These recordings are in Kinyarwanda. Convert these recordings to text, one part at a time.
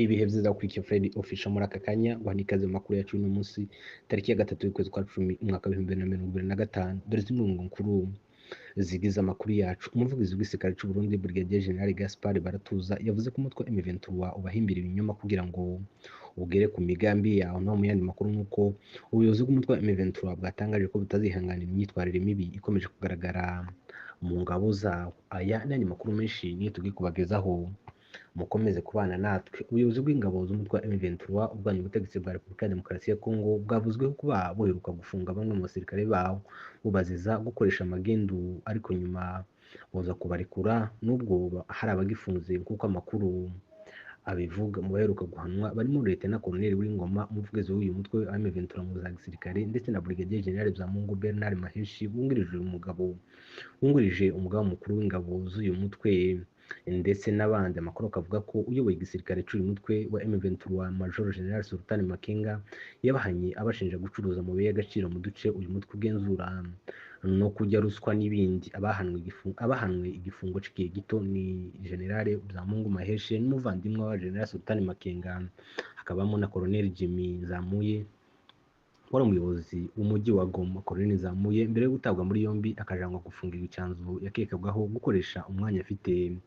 Ibihe vyiza kuri Fred Official muri aka kanya guha ikaze mu makuru yacu uno munsi tariki ya 3 y'ukwezi kwa 10 umwaka wa 2025. Dore zimwe mu nkuru zigize amakuru yacu. Umuvugizi w'igisirikare cy'u Burundi Brigadier General Gaspard Baratuza yavuze ko umutwe M23 ubahimbira ibinyoma kugira ngo ugere ku migambi yawo. No mu yandi makuru nuko ubuyobozi bw'umutwe wa M23 bwatangaje ko butazihanganira imyitwarire mibi ikomeje kugaragara mu ngabo zawo. Aya n'andi makuru menshi niyo tugiye kubagezaho, mukomeze kubana natwe. Ubuyobozi bw'ingabo z'umutwe wa M23 urwanya ubutegetsi bwa Repubulika ya Demokarasi ya Kongo bwavuzweho kuba buheruka gufunga bamwe mu basirikare bawo bubaziza gukoresha amagendu, ariko nyuma buza kubarekura nubwo hari abagifunze nk'uko amakuru abivuga. Mu baheruka guhanwa barimo Lieutenant Colonel W'Ingoma, umuvugizi w'uyu mutwe wa M23 mu za gisirikare, ndetse na Brigadier General Byamungu Bernard Maheshi wungirije umugaba mukuru w'ingabo z'uyu mutwe ndetse n'abandi. Amakuru akavuga ko uyoboye igisirikare cy'uyu mutwe wa M23 Major General Sultan Makenga yabahanye abashinja gucuruza amabuye y'agaciro mu duce uyu mutwe ugenzura no kurya ruswa n'ibindi. Abahanwe igifungo cy'igihe gito ni General Byamungu Maheshe n'umuvandimwe wa General Sultan Makenga, hakabamo na Colonel Jimmy Nzamuye wari umuyobozi w'umujyi wa Goma. Colonel Nzamuye mbere yo gutabwa muri yombi akajanwa gufungirwa icyanzu yakekabwaho gukoresha umwanya afite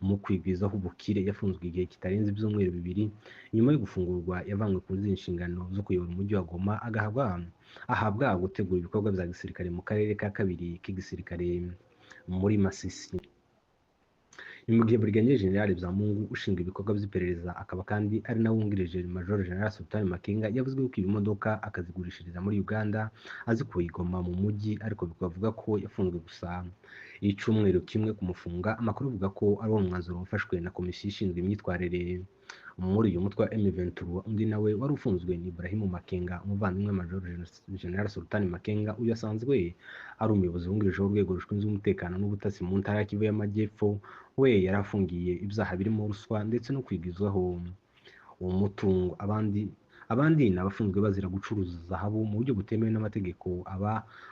mu kwigwizaho ubukire, yafunzwe igihe kitarenze ibyumweru 2. Nyuma yo gufungurwa yavanywe ku zindi nshingano zo kuyobora umujyi wa Goma, ahabwa gutegura ibikorwa bya gisirikare mu karere ka kabiri k'igisirikare muri Masisi. Ni mu gihe Brigadier General Byamungu ushinzwe ibikorwa by'iperereza akaba kandi ari nawe wungirije Major General Sultan Makenga yavuzweho kwiba imodoka akazigurishiriza muri Uganda azikuye i Goma mu mujyi, ariko bikavuga ko yafunzwe gusa icyumweru kimwe kumufunga. Amakuru avuga ko ari uwo mwanzuro wafashwe na komisiyo ishinzwe imyitwarire muri uyu mutwe wa M23. Undi nawe wari ufunzwe ni Ibrahim Makenga, umuvandimwe Major General Sultan Makenga. Uyu asanzwe ari umuyobozi wungirije w'urwego rushinzwe umutekano n'ubutasi mu ntara ya Kivu y'Amajyepfo. We yari afungiye ibyaha birimo ruswa ndetse no kwigwizaho umutungo. Abandi ni abafunzwe bazira gucuruza zahabu mu buryo butemewe n'amategeko.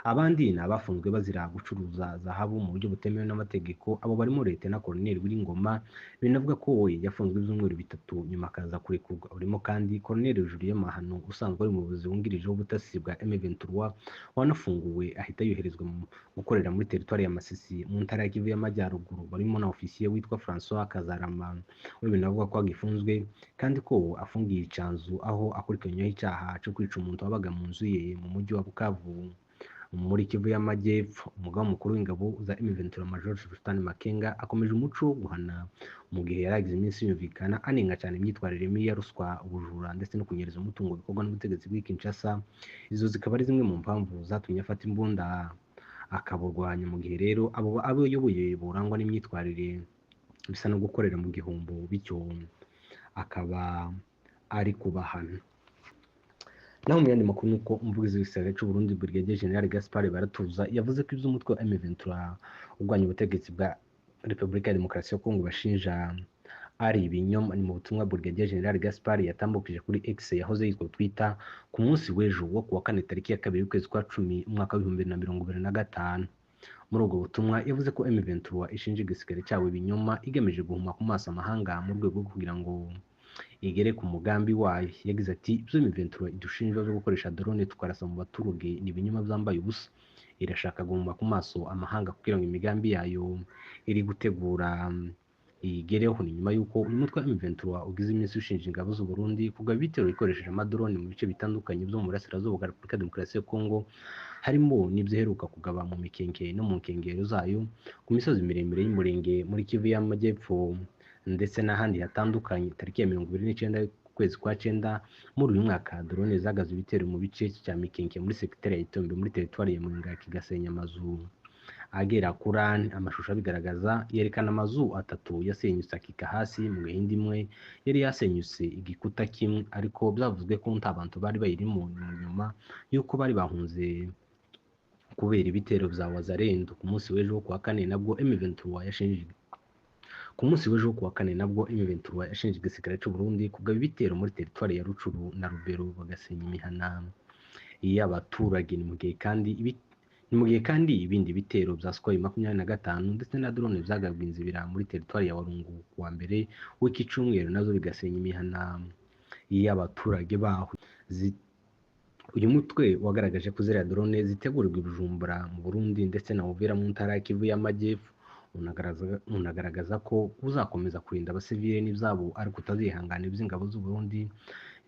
Abandi ni abafunzwe bazira gucuruza zahabu mu buryo butemewe n'amategeko. Abo barimo Lieutenant Colonel W'Ingoma, binavuga ko we yafunzwe ibyumweru 3 nyuma akaza kurekurwa. Urimo kandi Colonel Julien Mahano usanzwe ari umuyobozi wungirije w'ubutasi bwa M23 wanafunguwe ahita yoherezwa mu gukorera muri teritwari ya Masisi mu ntara ya Kivu y'Amajyaruguru. Barimo na ofisiye witwa François Kazarama, we binavuga ko agifunzwe kandi ko afungiye icyanzu aho akurikiranyweho icyaha cyo kwica umuntu wabaga mu nzu ye mu mujyi wa Bukavu muri Kivu y'Amajyepfo. Umugaba mukuru w'ingabo za M23 Major Sultan Makenga akomeje umuco wo guhana mu gihe yaragize iminsi yumvikana anenga cyane imyitwarire mibi ya ruswa, ubujura ndetse no kunyereza umutungo bikorwa n'ubutegetsi bw'i Kinshasa. Izo zikaba ari zimwe mu mpamvu zatumye afata imbunda akaburwanya. Mu gihe rero abo ayoboye burangwa n'imyitwarire bisa no gukorera mu gihombo, bityo akaba ari kubahana. Naho mu yandi makuru nuko umuvugizi w'igisirikare cy'u Burundi Brigadier General Gaspard Baratuza yavuze ko iby'umutwe wa M23 urwanya ubutegetsi bwa Repubulika ya Demokarasi ya Kongo bashinja ari ibinyoma. Ni mu butumwa Brigadier General Gaspard yatambukije kuri X yahoze yitwa Twitter ku munsi w'ejo wo kuwa 4 tariki ya 2 y'ukwezi kwa 10 umwaka wa 2025. Muri ubwo butumwa yavuze ko M23 ishinja igisirikare cyawo ibinyoma igamije guhuma ku maso amahanga mu rwego rwo kugira ngo igere ku mugambi wayo. Yagize ati ibyo M23 idushinja byo gukoresha drone tukarasa mu baturage ni ibinyoma byambaye ubusa. Irashaka guhuma ku maso amahanga kugira ngo imigambi yayo iri gutegura igereho. Ni nyuma y'uko uyu mutwe wa M23 ugize iminsi ushinja ingabo z'u Burundi kugaba ibitero ikoresheje amadrone mu bice bitandukanye byo mu burasirazuba bwa Repubulika ya Demokarasi ya Kongo, harimo n'ibyo iheruka kugaba mu Mikenke no mu nkengero zayo, ku misozi miremire y'Umurenge muri Kivu y'Amajyepfo ndetse n'ahandi hatandukanye. Tariki ya 29 ukwezi kwa 9 muri uyu mwaka, drone zagaze ibitero mu bice cya Mikenke muri sekiteri ya Itombe muri teritwari ya Mwenga kigasenya amazu agera kuri ane. Amashusho abigaragaza yerekana amazu 3 yasenyutse akika hasi, mu gihe indi imwe yari yasenyutse igikuta kimwe, ariko byavuzwe ko nta bantu bari bayirimo nyuma y'uko bari bahunze kubera ibitero bya Wazalendo. Ku munsi w'ejo kuwa 4 nabwo M23 yashinje Ku munsi w'ejo kuwa 4 nabwo M23 yashinje igisirikare cy'u Burundi kugaba ibitero muri teritwari ya Rucuru na Rubero bagasenya imihana y'abaturage. Ni mu gihe kandi Ni mu gihe kandi ibindi bitero bya Sukhoi 25 ndetse na drone byagabwe inzibira muri teritwari ya Walungu ku wa mbere w'iki cyumweru, nazo bigasenya imihana y'abaturage baho. Uyu mutwe wagaragaje ko ziriya drone zitegurirwa i Bujumbura mu Burundi ndetse na Uvira mu ntara ya Kivu y'Amajyepfo. Unagaragaza ko uzakomeza kurinda abasivile n'ibyabo ariko utazihangana iby'ingabo z'u Burundi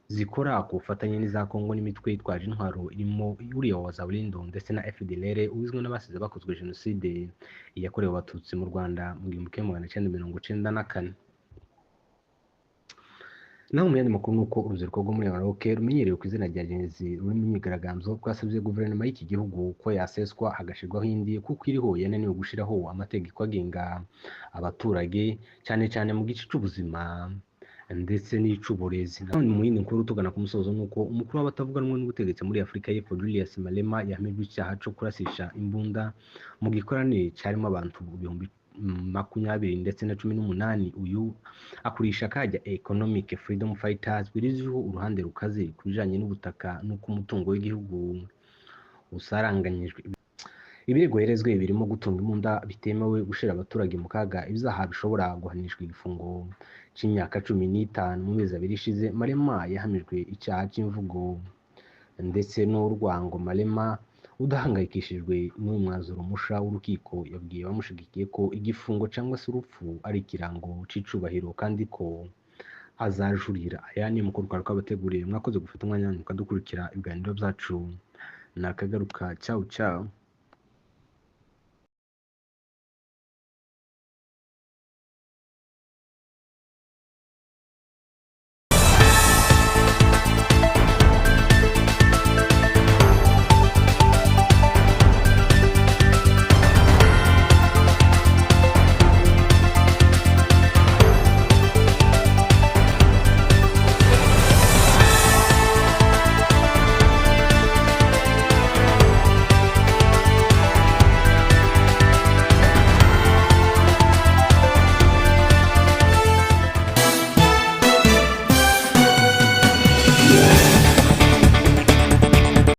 zikora ku bufatanye n'iza Kongo n'imitwe yitwaje intwaro irimo uriya wa Wazalendo ndetse na FDLR ugizwe n'abasize bakozwe jenoside yakorewe Abatutsi mu Rwanda mu 1994. Naho mu yandi makuru ni uko urubyiruko rwo muri Maroc rumenyerewe ku izina rya Gen Z ruri mu myigaragambyo rwasabye guverinoma y'iki gihugu ko yaseswa hagashyirwaho indi, kuko iriho yananiwe gushyiraho amategeko agenga abaturage cyane cyane mu gice cy'ubuzima ndetse n'ic'uburezi. Nanone mu yindi nkuru tugana ku musozo ni uko umukuru w'abatavuga rumwe n'ubutegetsi muri Afurika y'Epfo Julius Malema yahamijwe icyaha cyo kurasisha imbunda mu gikoranire cyarimo abantu 20,000 ndetse na 18. Uyu akurisha kajya Economic Freedom Fighters birizwiho uruhande rukaze ku bijanye n'ubutaka n'uko umutungo w'igihugu usaranganyijwe. Ibirego yerezwe birimo gutunga imbunda bitemewe, gushira abaturage mu kaga, ibyaha bishobora guhanishwa igifungo cy'imyaka 15. Mu mezi abiri ishize Malema yahamijwe icyaha cy'imvugo ndetse n'urwango. Malema udahangayikishijwe n'uyu mwanzuro musha w'urukiko yabwiye abamushigikiye ko igifungo cyangwa se urupfu ari ikirango c'icubahiro kandi ko azajurira. Aya ni amakuru twari twabateguriye, mwakoze gufata umwanya mukadukurikira ibiganiro byacu, nakagaruka, ciao ciao.